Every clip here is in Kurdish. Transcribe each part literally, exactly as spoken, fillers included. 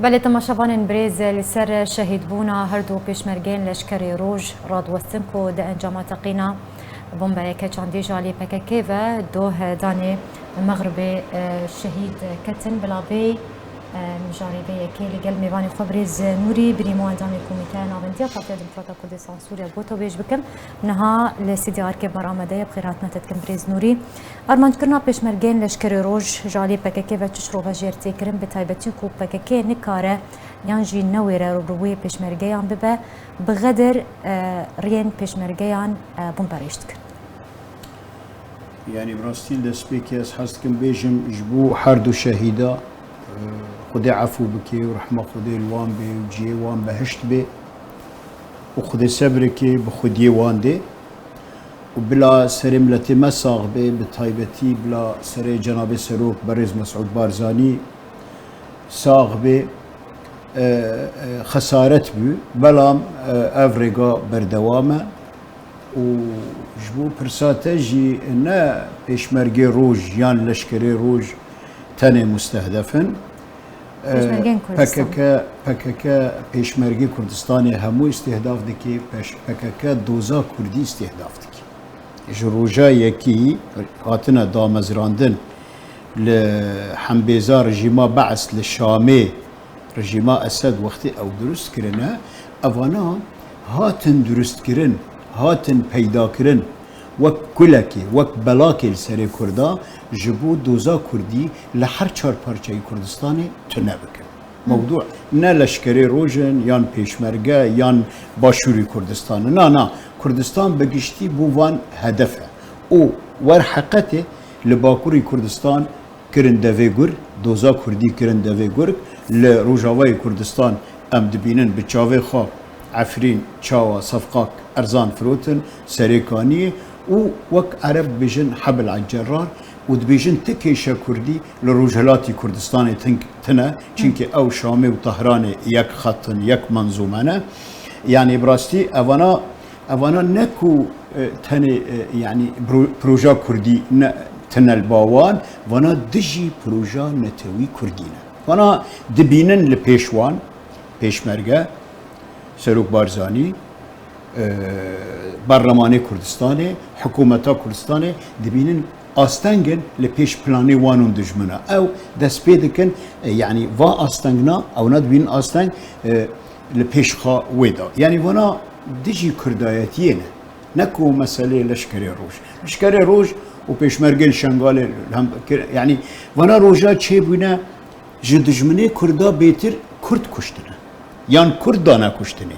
Belê, temaşevanên birêz, li ser şehîdbûna her du pêşmergeyên leşkerê Roj radiwestin ku di encama teqîna bombeyeke çandî ji alî P K K ve doh danê mexribê, e, şehîd ketin. Bila vê, e, mijarê vê yekê li gel mêvanê xwe birêz Nûrî Birîmo, endamê Komîteya Navendiya Partiya Demokrata Kurdistan Sûriye, gotobêj bikim. Niha li stûdyoya Arkê Bar amade ye, bi xêr hatine te dikim birêz Nûrî. Armanckirina pêşmergeyên leşkerê Roj ji alî P K K ve çi şirove jê re tê kirin, bi taybetî ku P K K nikare yan jî newêre rûbirûyê pêşmergeyan bibe, bi Xedir, e, riyên pêşmergeyan, e, bomberêj dikin? Yanî bi rastî li destpêkê ez hez dikim bêjim, ji bo her du şehîda, e, Xwedê efû bike û rehma Xwedê li wan bê û cihê wan behişt bê û Xwedê sebreke bi xwediyê wan dê. Û bila serê miletê me sax bê, bi taybetî bila serê Cenabê Serok Berêz Mesûd Barzanî sax bê. E, e, xesaret bû, belam, e, ev rêga berdewam e û ji bo pirsa te jî ne pêşmergê Roj yan leşkerê Roj tenê mustehdef in. E, Pêşmergeyên Kurdistan. P K K, P K K pêşmergê Kurdistanê hemû îstihdaf dike, peş-, P K K doza Kurdî îstihdaf dike. Ji roja yekî hatine damezrandin li hembêza rejîma Beis li Şamê, rejîma Esed wextê ew dirust kirine, evana hatin dirustkirin, hatin peydakirin, wek kulekê, wek belakê li serê Kurda, ji bo doza Kurdî li her çar parçeyî Kurdistanê tune bikin. Mewdû ne leşkerê Roj in, yan pêşmerge, yan Başûrî Kurdistan e. Na, na, Kurdistan bi giştî bo van hedef e. Û werheqetê li Bakurî Kurdistan kirin devê gur, doza Kurdî kirin devê gur, li Rojavayê Kurdistan em dibînin bi çavê xwe Efrîn, Çawa, Sefqak, Erzan firotin, Serêkaniyê û wek Ereb dibêjin Hebil Ecerrar û dibêjin ti kêşe Kurdî li Rojhilatî Kurdistanê tin-, tine, çimkî ew Şamê û Tehranê yek xet in, yek menzûme ne. Yanî bi rastî evana, evana ne ku, e, tenê, e, yanî bro-, proja Kurdî ne, tine li ba wan, vana dijî proja netewî Kurdî ne. Vana dibînin li pêş wan, pêşmerge, Serok Barzanî, e, Berlemanê Kurdistanê, hikûmeta Kurdistanê dibînin asteng in li pêş planê wan û dijmina. Ew dest pê dikin, e, yanî va astengna, ewna dibînin asteng, e, li pêş xwe wê de. Yanî vana dijî Kurdayetiyê ne. Ne ku meseleyê leşkerê Roj. Leşkerê Roj û pêşmergên Şengalê hem kir, yanî vana roja çêbûne ji dijminê Kurda bêtir Kurd kuştine. Yan Kurd dane kuştinê.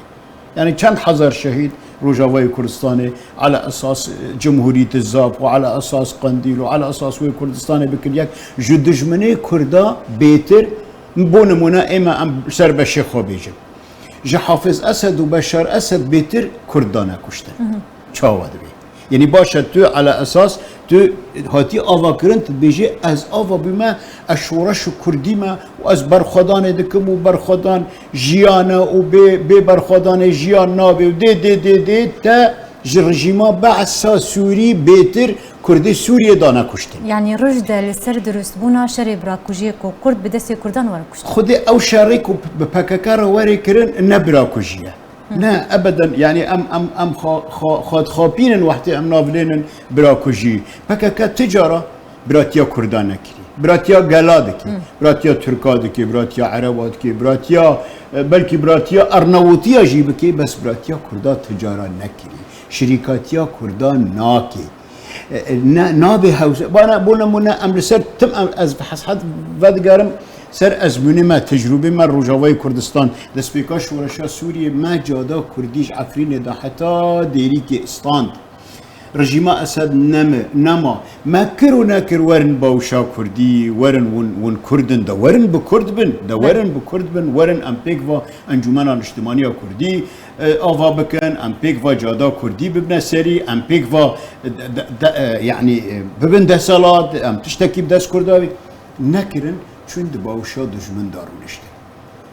Yanî çend hezar şehîd Rojavayê Kurdistanê ala esas, e, Cumhurî Tizab û ala esas Qendîl û ala esas wê Kurdistanê bikir yek ji dijminê Kurda bêtir, bo nimûne ê me em ser beşê xwe bêjin. Ji Hafiz Esed û Beşar Esed bêtir Kurd dane kuştin. Çawa dibê? Yanî baş e, tu ala esas tu hatî ava kirin, tu dibêjî ez ava bûme, ez şoreş û Kurdî me û ez berxwedanê dikim û berxwedan jiyan e û bê, bê berxwedanê jiyan nabe û dê, dê, dê, dê te ji rejîma Be'sa Sûrî bêtir Kurdê Sûriyê dane kuştin. Yanî roj de li ser dirustbûna şerê birakujiyê ku Kurd bi destê Kurdan were kuştin. Xwedê ew şerê ku bi P K K re were kirin ne birakujî ye. Ne, ebeden, yanî em, em, em xwe, xwe, xwe dixapînin wextê em navlênin birakujî. P K K ti cara biratiya Kurda nekirî. Biratiya gela dike. Biratiya Tirka dike, biratiya Ereba dike, biratiya, e, belkî biratiya Arnavutiya jî bike, bes biratiya Kurda ti cara nekirî. Şirîkatiya Kurda nake. E, e, ne, nabe hewse. Bana, bo nemûne em li ser tim em, ez bi heshet vedigerim ser ezmûnê me, tecrûbê me Rojavayê Kurdistan, destpêka şoreşa Sûriyê me cada Kurdî ji Efrînê de heta Dêrîkê stand. Rejîma Esed neme, nema. Me kir û nekir werin bawşa Kurdî, werin win, win Kurd in, de werin bi Kurd bin, de werin bi Kurd bin, werin em pêk va Encûmena Niştimaniya Kurdî, e, ava bikin, em pêk va cada Kurdî bibine serî, em pêk va, e, de, de, e, yanî, e, bibin deselat, em tiştekî bi dest Kurda wî nekirin, çûn di bawşa dijmin de rûniştin.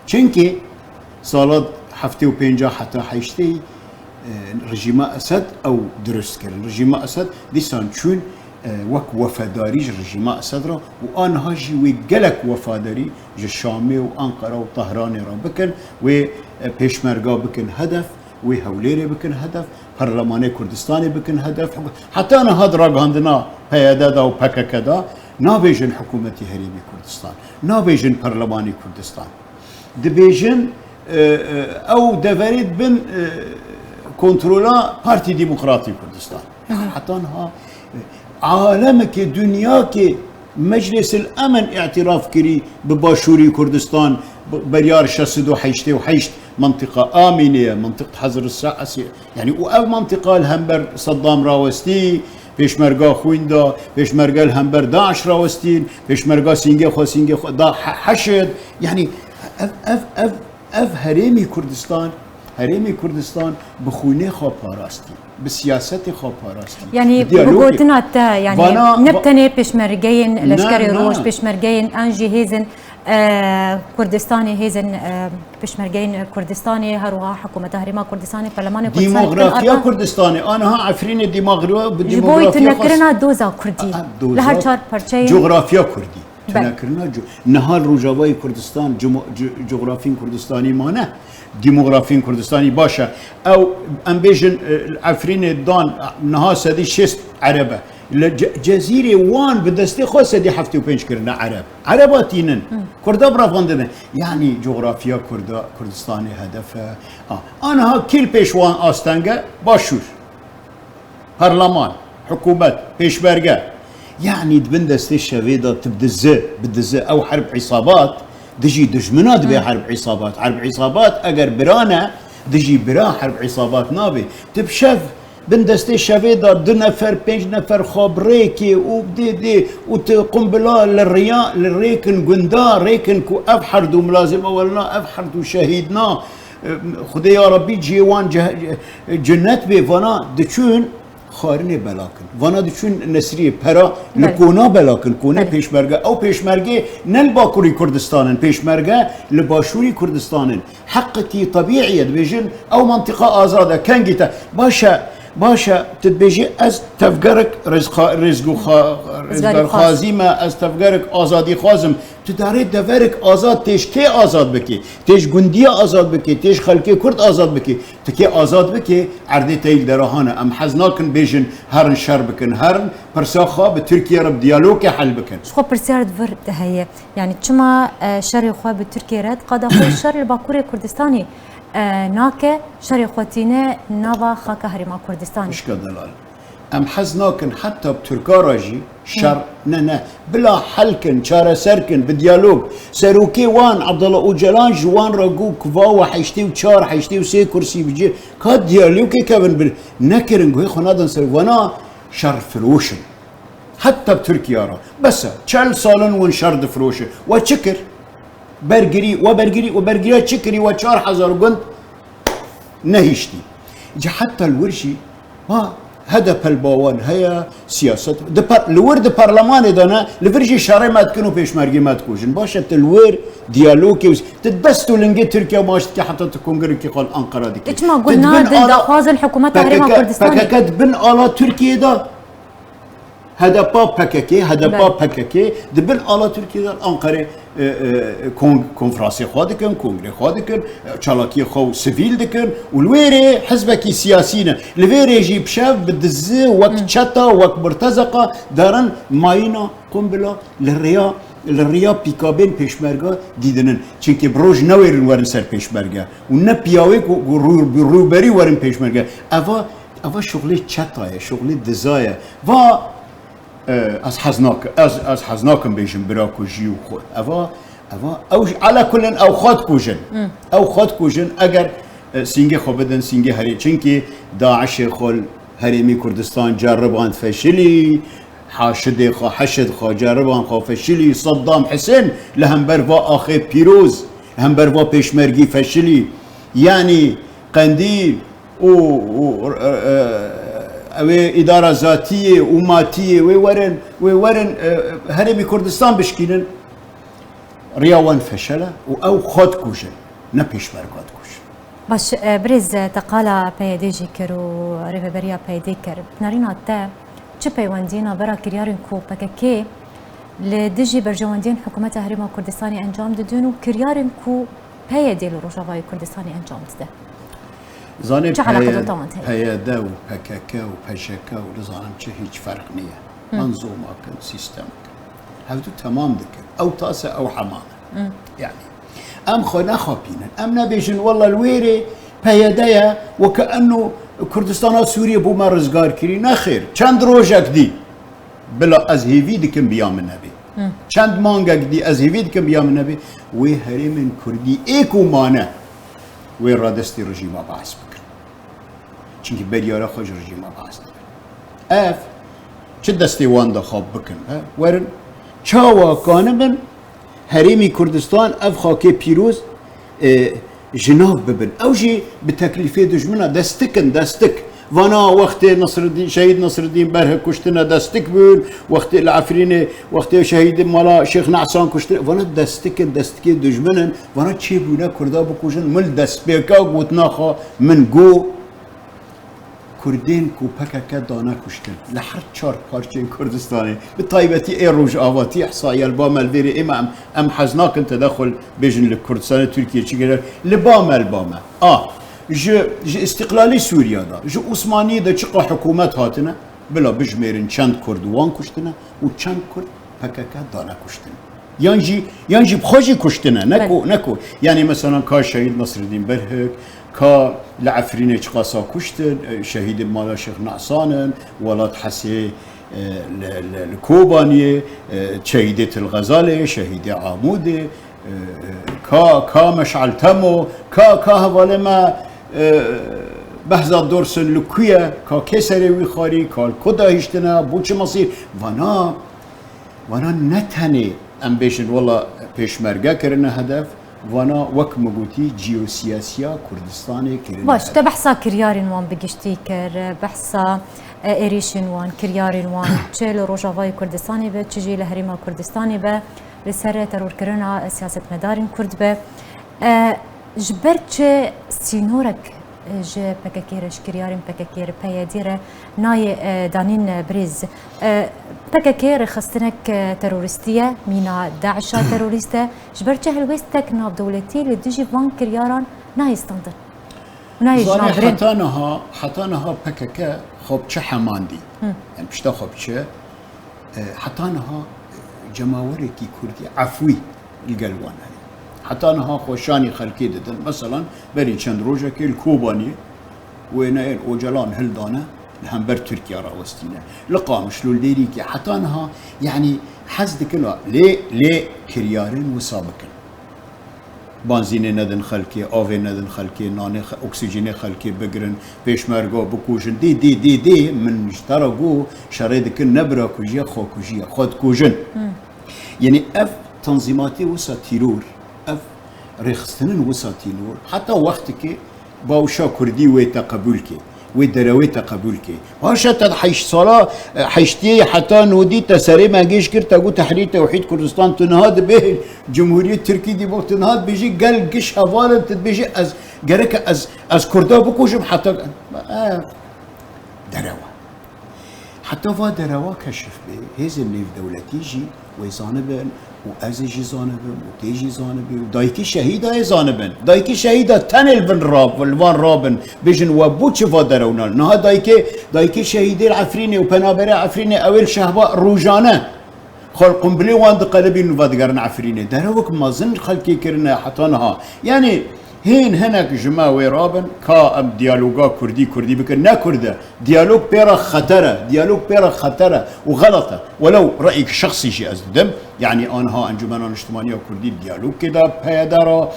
Çimkî sala heftê û pênca heta heştê, e, rejîma Esed ew dirust kirin. Rejîma Esed dîsan çûn e, wek wefedarî ji rejîma Esed re û aniha jî wê gelek wefadarî ji Şamê û Anqara û Tehranê re bikin, wê, e, pêşmerga bikin hedef, wê Hewlêrê bikin hedef, Perlemanê Kurdistanê bikin hedef. Heta niha di ragihandina P Y D de û P K K de nabêjin hikûmetî Herêmî Kurdistan, nabêjin Perlemanî Kurdistan. Dibêjin, e, e, ew deverê dibin, e, kontrola Partî Demokratî Kurdistan. Heta niha, e, alemekê, dinyakê Meclîsil Emin îtiraf kirî bi Başûrî Kurdistan, bi, beryar şeş sed û heştê û heşt, mintiqa Amînê ye, mintiq Hezr Sa'sê. Yanî û ev mintiqa li hember Seddam rawestî, pêşmerga xwîn da, pêşmerge li hember DAIŞ rawestîn, pêşmerga sîngê xwe, sîngê xwe da he-, heşid. Yanî ev, ev, ev, ev herêmî Kurdistan, herêmî Kurdistan bi xwînê xwe parastî, bi siyasetê xwe parastî, Yanî bi bi diyalogê. Gotina te, yanî Vana, ne va- tenê pêşmergeyên Ne, Leşkerê ne. Roj, pêşmergeyên an jî hêzên, e, Kurdistanê, hêzên, e, pêşmergeyên Kurdistanê, her wiha hikûmeta Herêma Kurdistanê, Perlemanê Kurdistanê, Dîmografiya Kurdistanê, aniha Efrînê dîmogra-, bi Ji bo dîmografiya xwe tunekirina doza Kurdî A, a, doza li her çar parçeyên Coğrafya Kurdî. Belê. Tunekirina co-, niha li Rojavayê Kurdistan, cimo-, co-, coğrafîn Kurdistanî mane, dîmografîn Kurdistanî baş e. Ew, em bêjin, e, Efrînê dan, niha sedî şêst Ereb e. Li Ce-, Cezîrê wan bi destê xwe sedî heftê û pênc kirine Ereb. Ereba tînin. Hı. Kurda bi revandine. Yanî coğrafya Kurda, Kurdistanê hedef e. A, aniha kî li pêş wan asteng e? Başûr. Parleman, hikûmet, pêşmerge. Yanî di bin destê şevê de tu bi dizi, bi dizi, ew herb îsabat, dijî dijmina dibe Hı. herb îsabat. Herb îsabat eger bira ne, dijî bira herb îsabat nabe. Tu bi şev, bin destê şevê de du nefer, pênc nefer xwe bi rêkê û dê dê û tu qumbila li riya, li rêkin gunda, rêkin ku ev herdu milazim e, welna ev herdu şehîd na, Xwedê ya Rebbî cihê wan ceh-, cinnet bê, vana diçûn xwarinê belakin. Vana diçûn Nesriyê pera li Belê. Kona belakin, konê Belê. Pêşmerge. Ew pêşmergê ne li Bakurî Kurdistan in, pêşmerge li Başûrî Kurdistan in. Heqekî tebîî ye, dibêjin ew mentiqa azad e, kengî te. Baş e, baş e, tu dibêjî ez tevgerek rêzxa-, rêzgûxa-, Rêzgarî xwaz. Rêzgarxwazî me, ez tevgerek azadî xwazim. Tu darê deverek azad têj kê azad bikî? Têj gundiya azad bikî, têj xelkê Kurd azad bikî. Tu kê azad bikî, erdê te yî li derahan e. Em hez nakin bêjin herin şer bikin, herin pirsa xwe bi Tirkiye re bi diyalogê hel bikin. Ji xwe pirsyar di vir de heye. Yanî çima, e, şerê xwe bi Tirkiye re diqada xwe şer li Bakurê Kurdistanê, e, nake, şerê xwe tîne nava xaka Herêma Kurdistanê? Xwişka delal. Em hez nakin heta bi Tirka re jî şer, Hı. ne, ne. Bila hel kin, çareser kin, bi diyalog. Serokê wan, Abdullah Ocalan ji wan re got ku va we heştê û çar, heştê û sê kursî bi cih. Ka diyalogê kevin bil. Nekirin, guhê xwe nadin ser. Vana şer firoş in. Heta bi Tirkiye re. Bes e. Çel sal in win şer difiroşe. We çi kir? Bergirî, we bergirî, we bergiriya çi kirî? We çar hezar gund nehiştî. Ji heta li wir jî, ha, H D P li ba wan heye, siyaset, di par-, li wir di parlemanê de ne, li vir jî şerê me dikin û pêşmergê me dikujin. Baş e, tu li wir diyalogê û tu dest û lingê Tirkiye maç dike, heta tu kongerekî xwe li Anqara dikî. Çima Tu guh dibin nadin ala daxwazin hikûmeta Herêma P K K, Kurdistanê? P K K dibin ala Tirkiye de. H D P P K K, H D P Belê. P K K, di bin ala Tirkiye de Anqerê, e, e, kon-, konferansê xwe dikin, kongrê xwe dikin, e, çalakiyê xwe û sivîl dikin û li wê rê hizbekî siyasî ne. Li vê rê jî bi şev, bi dizi, wek Hı. çeta, wek murtezeqa derin mayîna qumbila li rêya, li rêya pîkabên pêşmerga dîdinin. Çimkî bi roj newêrin werin ser pêşmerge û ne piyawê ku, ku rû-, rûberî werin pêşmerge. Eva Eva şuxlê çeta ye, şuxlê diza ye. Va, e, ez hez nak-, ez, ez hez nakim bêjim bira ku jî û xwe. Eva, eva, ew ji, ala kulin ew xwe dikujin. Hmm. Ew xwe dikujin, eger, e, sîngê xwe bidin, sîngê herê. Çimkî DAIŞê xwe li herêmî Kurdistan ceriband feşilî, haşidê xwe, heşid xwe, ceriband xwe feşilî, Saddam Husên li hember va axê pîroz, li hember va pêşmergî feşilî. Yanî Qendîl, û, û, e, e, ew ê îdara zatiyê û matiyê wê werin, wê werin, e, herêmî Kurdistan bişkînin. Riya wan feşel e û ew xwe dikujin, ne pêşmerga dikujin. Baş, e, birêz, e, te qala P Y D jî kir û rêveberiya P Y D kir. Bi nerîna te çi peywendî navbera kiryarên ku P K K li dijî berjewendiyên Hikûmeta Herêma Kurdistanê encam didin û kiryarên ku P Y D li Rojavayê Kurdistanê encam dide? Zanê Çi P Y D, eleqe dota wan heye? P Y D û P K K û P J K û nizanim çi hîç ferq niye. Hı. Manzûma kin, sîstem kin. Hevdu temam dikin. Ew tas e, ew heman e. Hı. Yani, em xwe nexapînin. Em nebêjin, "Walla li wêrê P Y D ye, weke enno Kurdistana Sûriyê bû me rizgar kirî." Nexêr, çend rojek dî. Bila ez hêvî dikim biya min nebê. Hı. Çend mangek dî ez hêvî dikim biya min nebê. Wê herêmên Kurdî ê ku mane, wê radestî rejîma Baas bikin. Çimkî beriyara xwe ji rejîma Baas dikin. Ev çi destê wan de xwe bikin, he? Werin, çawa kanibin herêmî Kurdistan ev xakê pîroz, e, ji nav bibin. Ew jî bi teklîfê dijmina destik in, destik. Vana wextê Nasreddîn, şehîd Nasreddîn Berhik kuştine destik bûn, wextê li Efrînê, wextê şehîdê mala Şêx Nesan kuştine, vana destik in, destikê dijmin in, vana çêbûne Kurda bikujin, min destpêka gotina xwe min got, Kurdên ku P K K dane kuştin li her çar parçeyên Kurdistanê, bi taybetî ê Rojava, tê îhsaiya li ba me li vêrê ême em, em hez nakin tedexul bêjin li Kurdistanê Tirkiye çi girer, li ba me, li ba me. A, ji, ji îstîqlalî Sûriya de, ji Osmaniyê de çiqa hikûmet hatine, bila bijmêrin çend Kurd wan kuştine û çend Kurd P K K dane kuştin. Yan jî, yan jî bi xwe jî kuştine, ne Belê. ku, ne ku. Yani mesela ka şehîd Nasreddîn Berhik, ka li Efrînê çiqasa kuştin, e, şehîdê mala Şêx Nesan in, Welat Hesê, e, li, li, li Kobaniyê, e, şehîdê Til Xezalê, şehîdê Amûdê, e, e, ka, ka Meşal Temo, ka, ka hevalê me, e, Behzat Dorsun li ku ye, ka kê serê wî xwarî, ka li ku dahiştine, bû çi mesîr, vana Vana ne tenê em bêjin wela pêşmerge kirine hedef, vana wek min gotî ciyosiyasiya Kurdistanê kirine Baş, hedef. Te behsa kiryarên wan bi giştî kir, behsa, e, êrîşên wan, kiryarên wan, çi li Rojavayê Kurdistanê be, çi jî li Herêma Kurdistanê be, li ser terorkirina siyasetmedarên Kurd be. E, ji ber çi sînorek ji P K K re, ji kiryarên P K K re, P Y D re nayê, e, danîn, e, birêz. E, P K K rêxistinek, e, terorîstî ye, mîna DAIŞ a terorîst e. Ji ber çi helwêstek navdewletî li dijî van kiryaran nayê standin? Nayê Zanê jinabirin? heta niha, heta niha P K K xwe bi çi hemandî? Hı. Yani pişta xwe bi çi? E, heta niha, e, cemawerekî Kurdî efwî li gel wan hene. Heta niha xwe şanî xelkê didin. Meselan, berî çend rojekê li Kobaniyê wêneyên Ocalan hildane, li hember Tirkiye rawestîne. Li Qamişlo, li Dêrîkê, heta niha, yanî hez dikin a, lê, lê kiryarên wisa bikin. Banzînê nedin xelkê, avê nedin xelkê, nanê xe-, oksîjenê xelkê bigirin, pêşmerga bikujin. Dê, dê, dê, dê, min ji te re got, şerê dikin, ne birakujiye, xwekujiye, xwe dikujin. Hmm. Yanî ev tanzîmatê wisa tîror, ev rêxistinên wisa tîror, heta wextekê bawşa kurdî wê te qebûl kê, wê derewê te qebûl kê. Paşa te di heşt sala, e, heştiyê heta nodî te serê me gêj kir, te got Tehrîr Tewhîd Kurdistan, tu niha dibê Cumhuriyet Tirkî dî bo, tu niha dibêjî gel giş heval in, tu dibêjî ez, gereke ez, ez Kurda bikujim heta, e, derewa. Heta va derewa keşif bê, hêzên nêvdewletî jî wê zanibin û ez ê jî zanibim û tê jî zanibî û dayikî şehîda ê zanibin. Dayikî şehîda tenê li vin rab-, li van rabin, bêjin we bû çi va derew nan. Niha dayikê, dayikê şehîdê li Efrînê û penaberê Efrînê ew ê li şehba rojane xwe li qumbilê wan diqelibîn û vedigerin Efrînê. Derewek mezin xelkê kirine heta niha. Yanî hên hinek ji me wê rabin ka em diyaloga kurdî kurdî bikin. Ne kurd e. Diyalog pê re xeter e. Diyalog pê re xeter e û xelet e. Welew reyek şexsî jî ez didim. Yanî anha Encûmena Niştimaniya Kurdî diyalogkê de P Y D re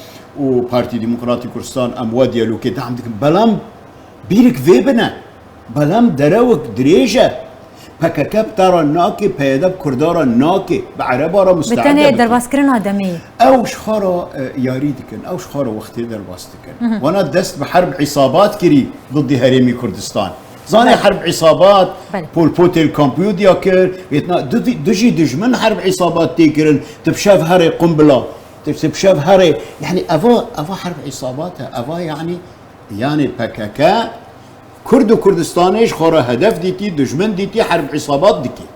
û Partî Demokratî Kurdistan em wa diyalogkê dehm dikin. Belam bîrik vê bine. Belam derewek dirêj e. P K K bi te re nake, P Y D bi Kurda re nake, bi Ereba re Bi musteed e tenê bikin. derbazkirina demê ye. Ew ji xwe re, e, yarî dikin, ew ji xwe re wextê derbas dikin. Hı hı. Wana dest bi herb îsabat kirî didî Herêmî Kurdistan. Zanê Belê. herb îsabat, Belê. Pol Potê li Kampûdiya kir, vêtina du-, dijî dijmin herb îsabat tê kirin, tu bi şev herê qumbila, tu bi şev herê, yanî eva, eva herb îsabat e, eva yanî, yanî P K K Kurd û Kurdistanê ji xwe re hedef dîtî, dijmin dîtî, herb îsabat dikî.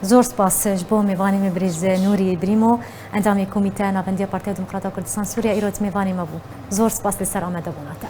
Zor spas ji bo mêvanê me birêz Nûrî Brîmo, endamê Komîteya Navendiya Partiya Demokrata Kurdistan Sûriye, îro mêvanê me bû. Zor spas li ser amadebûna te.